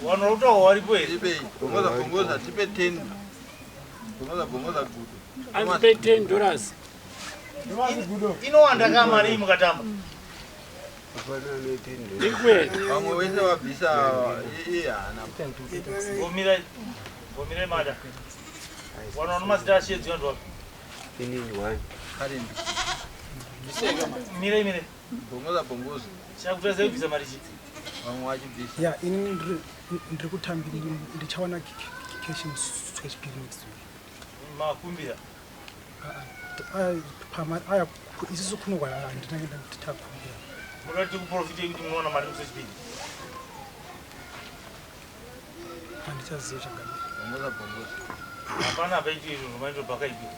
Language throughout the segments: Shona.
Vanhu vari waripo here? Tipe bongoza bongoza tipe 10. Bongoza bongoza gudo. Andipe 10 dollars. Inowanda ka mari iyi mukatamba. Ndikwe. Vamwe vese vabvisa iye haana. Gomirai. Gomirai mada. Vanhu vano mazita ashedziwa ndiwapi? Inini one. Karen. Mirai mirai. Bongoza bongoza. Chakutadza kubvisa mari chii? Vamwe vachibvisa. Ya, ini ndiri kutambira, ndichawana cash musi wechipiri next week. Makumbira. Aya, isusu kuno handina takumbira. Munoda kuti tikuprofitei kuti munowana mari musi wechipiri? Handichaziva changamire. Bongoza bongoza. Hapana hapaitwi izvozvo maito pakaipiwa.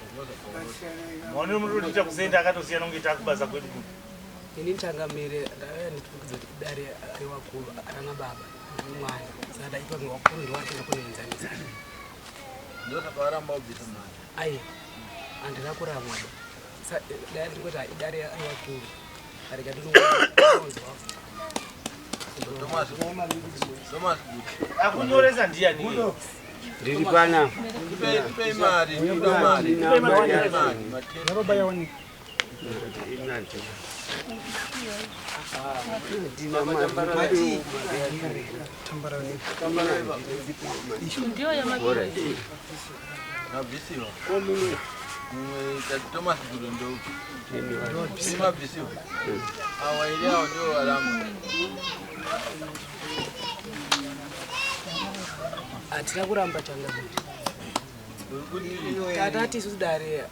Bongoza bongoza. Maonero munototiita kusenda akatosiyana kunge takubasa kwedu kuno. Ini changamire ndauya ndichifungidza kuti idare revakuru rana baba nemwana saka ndaitwa kunge vakuru ndivatanga kunoenzanisa. Ndosaka varamba kubvisa mari. Ai, handina kuramwa ba. Dai ndingoti idare revakuru arega ndinonzwa. Thomas. Thomas gudo. Akunyoresa ndiyani? Ndiri pana. Tipe tipe mari, tipe mari. Tipe mari. Mateni. Yababa yawanika. Tambara. Ndiyo yamabiri. Mabvisiwa. Mumwe Thomas gudo ndoupi. Mabvisiwa. Awa ili awo ndio varamba. Hatina kuramba changamire. Uri kuti Tatati isusu dare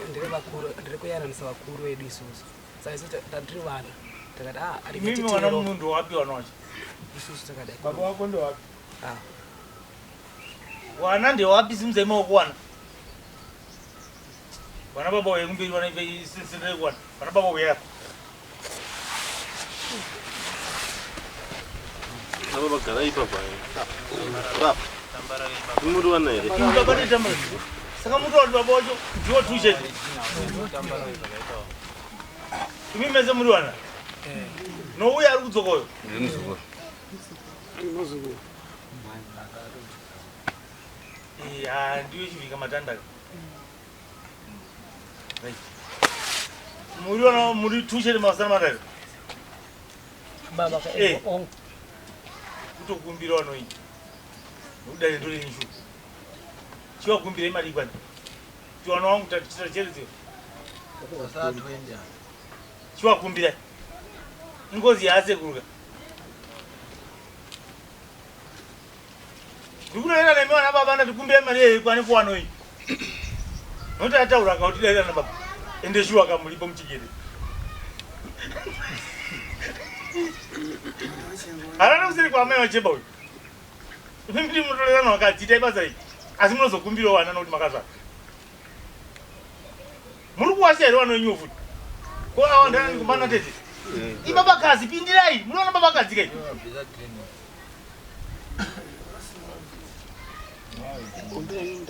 nderevakuru nderekuyananisa vakuru vedu isusu. Saka isusu tatiri vana takati ah arega Imimi wana titeero munhu wapi wana wacho? isusu takadai. Baba wako ndewapi? Ah. Wana ndewapi simudzai maoko wana. Vana baba uye kumberi vana sendai kuwana. Vana baba uye apa. Ava vagara ipapa. Baba. Muri here? Imi baba netambara. Saka muti wati baba wacho ndiwo tuchete. Imi mese muri wana. Nouya ari kudzoka uyo. Ndiri muzukuru. Ya, ndiyo chivhika matanda. Right. Muri wana muri tuchete masana matanda. Baba Eh. Kutokumbira wanoyi. Nokudai ndore nishu. Chiwakumbira imari ikwani. Tiwana wangu tatichita Vasara 20. Chiwakumbira. Ingozi yaasekuruka. Ndikunoenda nemi vana baba ndati mari yeyi kwani kuwanoyi. Nokuti ataura akauti daira na baba. Ende shuwa kamulipo muchigere. Harana kuseri kwa amai vachemba uyu. Imi ndiri munotorerana vakadzi itai basa iri. Asi munozokumbirawo vana nokuti makazvara. Muri kuwasha here vana venyu futi? Ko awa ndani kumbana tete. Ibabakazi pindirai. Munoona babakazi kai? Ndio vabvisa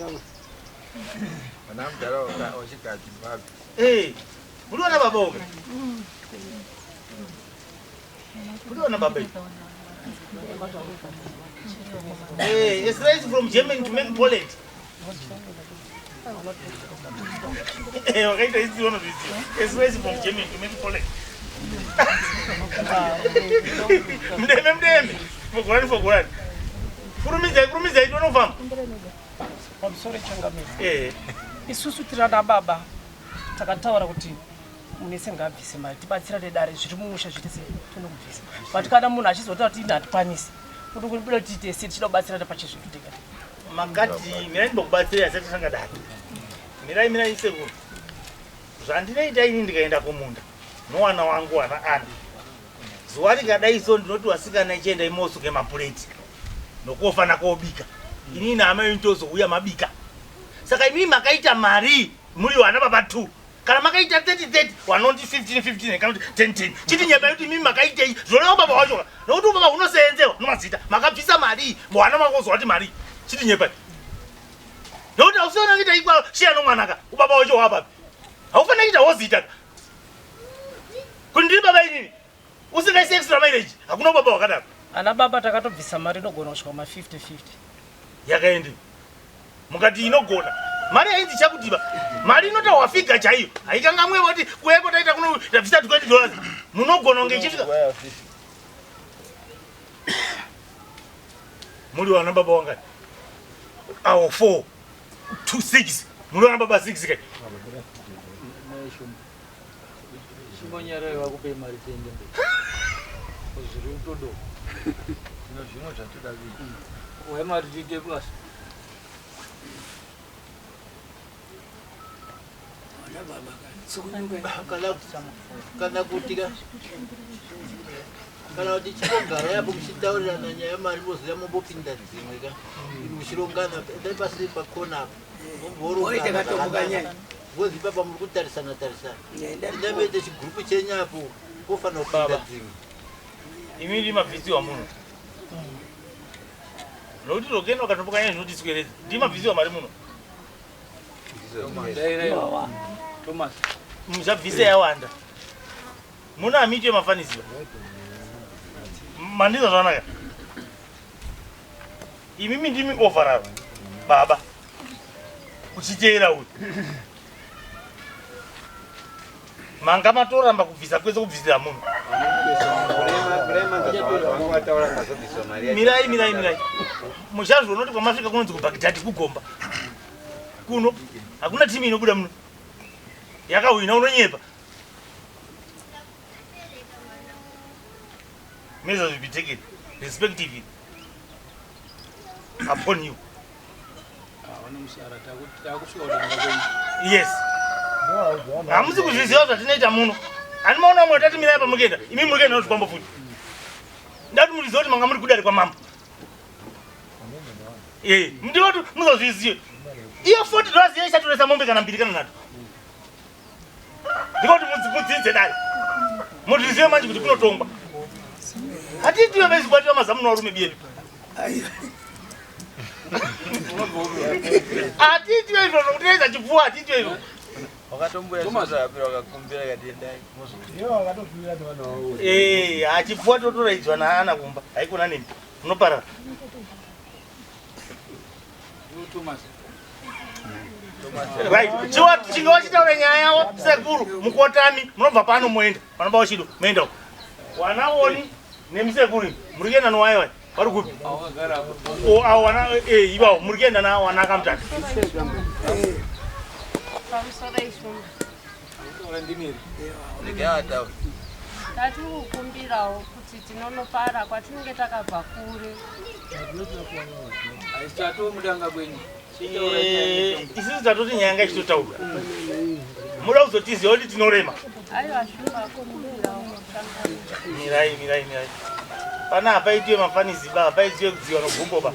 10. Vana mudhara wachikadzi mbabi. Eh. Munoona baba uka? Munoona baba iyi? Eh, it's right from Germany to make Poland. Eh, wakaita hizi wanozviziva. It's right from Germany to make Poland. Mudeme mudeme. Fogorani fogorani. Kurumidzai kurumidzai tonofamba. Pamusoro changamire. Eh. Isusu tiri ana baba takataura kuti munese ngaabvise mari tibatsirane dare zviri mumusha zvite sei tonokubvisa but kana munhu achizotaura kuti ini hatikwanisi kuti kubuda kuti tiite sei tichida kubatsirana pachezvedu tega tega. Makati mirai ndimbokubatsirai asati tanga dare. Mirai mirai sekuru. Zvandinoita ini ndikaenda kumunda nowana wangu wana ana. Zuva rikadai so ndinoti vasikana ichiendai mosuke mapureti nokofana kobika. Inini naamai tozouya mabika. Saka imimi makaita mari muri vana baba 2 kana makaita 30 30 vanoti 15 15 kana kuti 10 10 chiti nyama yekuti imimi makaitei zvoreva baba wacho ka nokuti ubaba hunoseenzewa nomazita makabvisa mari wana makozwa kuti mari chiti nyepa nokuti hausiona kuita ikwa shiya nomwana ka ubaba wacho wapapi haufanira kuita wozita ka kuti ndiri baba inini usingaisi extra mileage hakuna ubaba hwakadaro. Ana baba takatobvisa mari inogona kusvika ma 50 50. Yakaendi mukati inogona mari yainzi chakutiba mari inotaurwa figa chaiyo haikangamwe voti kuuya kotaita kuno tabvisa 20 dollars munogona kunge ichisvika muri wana baba wangani awo 4 2 6 muri wana baba 6 kai Chimbonyarai vakupe mari tiende mberi. Zviri kutodo. Zvino zvimwe zvatoda kuita. Uye mari tiite basa. Kana kana kuti ka kana kuti chimbogara yapo muchitaurirana nyaya yemari moziva mombopinda dzimwe ka muchirongana endai pasi pakona apo Oite katomboka nyaya. Ngozi ipapa muri kutarisana tarisana. Endai muite chigurupu chenyu apo pofanira kupinda dzimwe. Imi ndi mabvisiwa muno. Nokuti rokeni wakatomboka nyaya zvinotisweredza. Ndi mabvisiwa mari muno. Thomas. Muchabvisa yawanda. Muno hamiitwe mafanisiwa. Mandiza zvakanaka. Imimi ndimi overall baba. Uchiteera uyu. Manga matoramba kubvisa kwese kubvisira munhu. Mirai mirai mirai. Muchazvo unoti kwamasvika kunonzi kuBhagidhadhi kugomba. Kuno hakuna timu inobuda muno. Yakahwina unonyepa. Measures will be taken respectively upon you. Yes. Hamusi kuzviziva zvatinoita muno. Ani maona mwe tati mirai pamukuenda. Imi muri kuenda nozvikwambo futi. Ndati muriziva kuti manga muri kudare kwamambo. Eh, ndinoti muzozviziva. Iyo 40 dollars iyo ichatoresa mombe kana mbiri kana nhatu. Ndiko kuti mudzidze dare. Muzvizive manje kuti kunotongwa. Hatitiwe bezi kubatiwa mazamu nevarume biyedu. Hatitiwe izvozvo kuteedza chipfuwa hatitiwe izvozvo. Wakatombuya zvapera wakakumbira kati endai Eh, hachipfuwa totoraidzwa naana kumba. Haikona nemi. Munoparara. Thomas. Right. Chiwa chinge wachitaura nyaya yavo sekuru mukotami munobva pano moenda. Panoba wachido moenda uko. Wana woni nemisekuru muri kuenda nowai wai vari kupi? O awo wana eh ivawo muri kuenda na wana kamutatu. Pamusoro ishumba. Tatikukumbirawo kuti tinonopara kwatinenge takabva kure. Eh, isusu tatoti nyaya ngaichitotaurwa. Muda kuzotiziva kuti tinorema. Aiwa shumba kukumbirawo. Mirai mirai mirai. Pana hapaitiwe mafanisi ba hapaitiwe kudziwa nogumbo ba.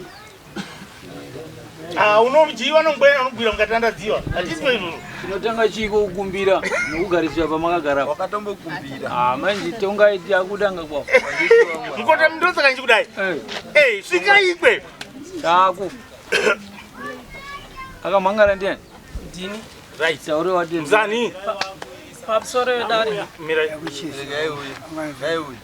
Ah, unojiwa nongwena unogwira mukatanda dziwa. Hatisiwe izvozvo. Chinotanga chiiko kukumbira nokugarisira pamakagara. Wakatombokumbira. Ah, manje tongai takutanga kwako. Mukota ndosaka ndichikudai. Eh, svikai ikwe. Tako. Akamhangara ndiani? Ndini. Right. Taure wati. Mzani. Pamusoro wedare. Mirai. Regai uyu. Regai uyu.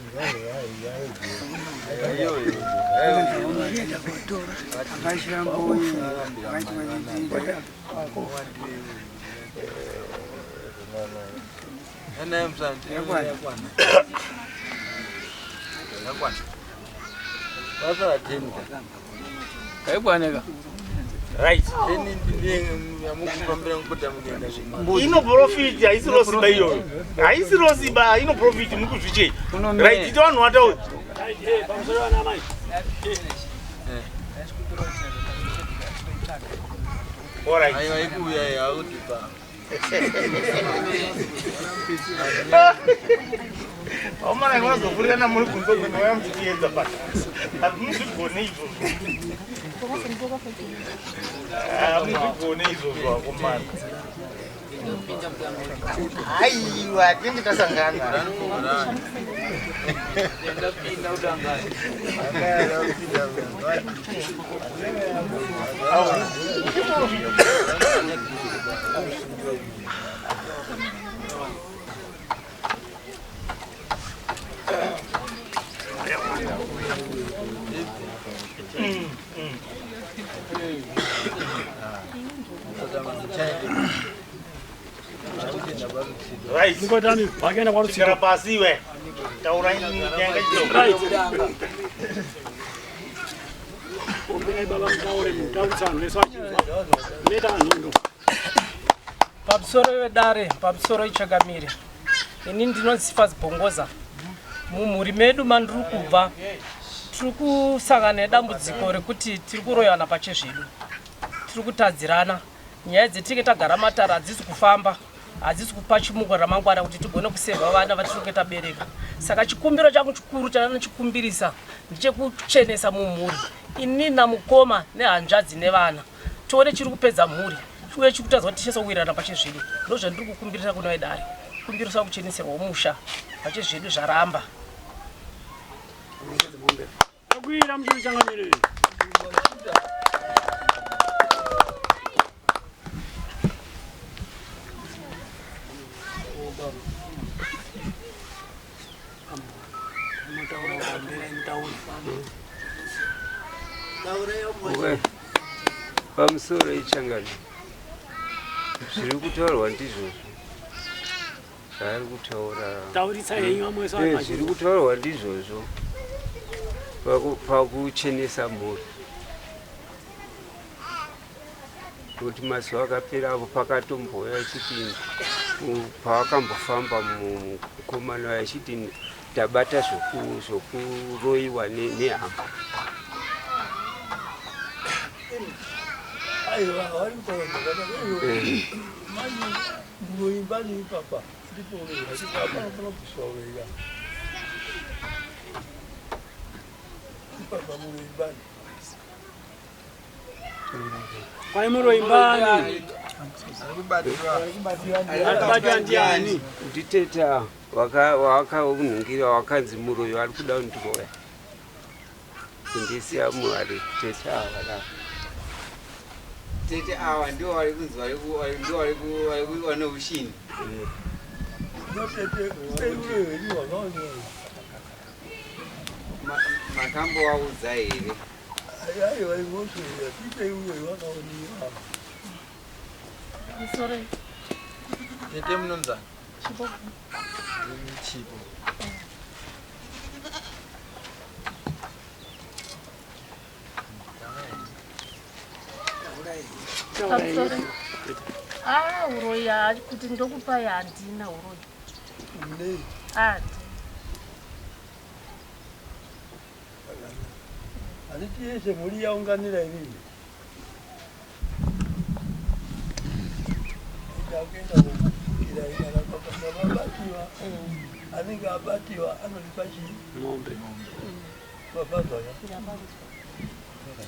Ena msante. Yakwana. Yakwana. Basa la 10 ka. Kaikwaneka. Right. Eni ndiye yamukufambira nkuda mugenda. Ino profit haisi rosiba iyoyo. Haisi rosiba ino profit mukuzvichei. Right, ito vanhu vataura. Pamusoro vana mai. Alright. Aiwa ikuuya yakuti pa. Vakomana vanozofurirana muri kunze kunouya muchitiedza pa. Hamuzvigone izvozvo. Hamuzvigone izvozvo vakomana. Aiwa, tinenge tasangana. Right. Ngotani vakaenda kwaRutsito. Chigara pasi iwe. Taura nyanga Right. chito. Kumbirai baba mutaure mutaurisano nesu achinzwa. Meta nhondo. Pamusoro wedare, pamusoro ichangamire. Ini ndinonzi Sifas Bongoza. Mumhuri medu mandiri kubva tiri kusangana nedambudziko rekuti tiri kuroyana pachezvedu. Tiri kutadzirana. Nyaya dzetinenge tagara matara hadzisi kufamba, hadzisi kupa chimuko ramangwana kuti tigone kusevha vana vatinenge tabereka. Saka chikumbiro changu chikuru chandinochikumbirisa ndechekuchenesa mumhuri. Ini namukoma nehanzvadzi nevana tione chiri kupedza mhuri uye chiri kutadza kuti tichese kuwirirana pachezvedu. Ndozvandiri kukumbirisa kuna vedare, kumbirisa kucheneserwa musha pachezvedu zvaramba. Akwira muchiri changamire. Okay. Pamusoro ichangani zviri kutaurwa ndizvozvo zvaari kutaura. Taurisa henyu vamwe vese Eh, vari zviri kutaurwa ndizvozvo pakuchenesa mhuri kuti mazuva akapera apo pakatombouya achiti pawakambofamba mukomana uya achiti ndabata zvokuroyiwa nehama. Aiwa, vari kutaura zvakanaka. Eh. Manje muroimbani ipapa ndipo panofanira kubviswa wega ipapa muroimbani. Kwai muroimbani. Arikubatiwa ndiani? Nditeta wakaunhingira wakanzi muroyi ari kuda kundiroya kundisiya muhari tete ava la. Tete ava ndivo vari kunzi ndivo vari vane ushini. Makambovaudza here? Aiwa, ivosvera tipe uroyi wakaoniwa. Musoro. Tete munonzani? Chipo. Ndimi Chipo. Pamusoro. Ah, uroyi kuti ndokupai handina uroyi. Nei? Ah, Handiti yese mhuri yaunganira inini ndakuenda kokupikira kana vabatiwa anenge abatiwa anoripa chii? Mombe. Mabazvaka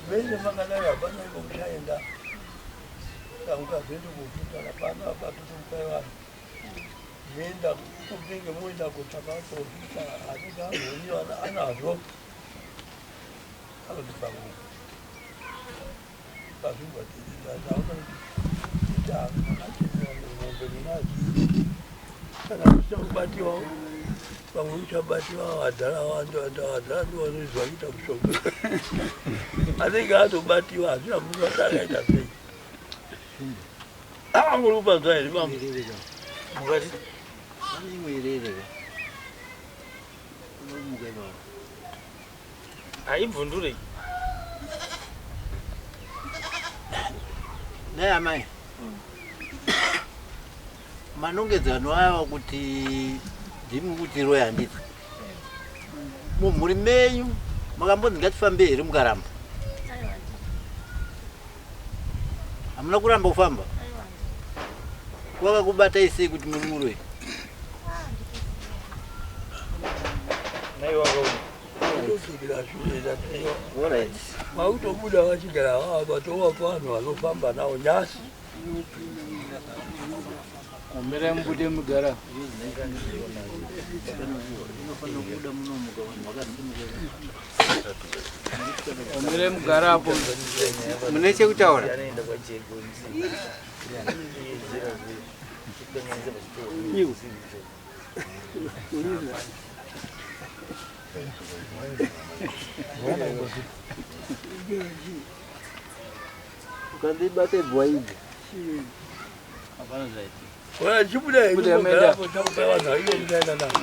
vese makadai hapana ikomushaenda kamukazoenda kofundana pano apatotomupai vanhu moenda kunenge moenda kotsvaka profita anenge azoniwa anazvo anoripa mombe pazvingwa ndaona kuti makachenera mombe munadzo kana musina kubatiwa vamwe uchabatiwa vadhara vadhara ndo vanoizwa kuita mushonga anenge atobatiwa hazvina munhu ati akaita sei muri kupanzwa here mama? Mukati. Pane imwe irere ka unomuka ipapo. Haibvundurei. Naye amai, manongedzano aya kuti ndimi kuti roya handiti mumhuri menyu makambonzi ngatifambe here mukaramba? Hamuna kuramba kufamba? Wakakubatai sei kuti muri muroyi? Mautobuda vachigara vava vanhu vanofamba navo nyasi. Kumbirai mubude mugara. Kumbirai mugara apo. Mune chekutaura? Ukandibata bwa idzi. Hapana zvaiti. Oya chibuda henyu Buda mugara menda. apo takupa vanhu aiyo muchaenda navo.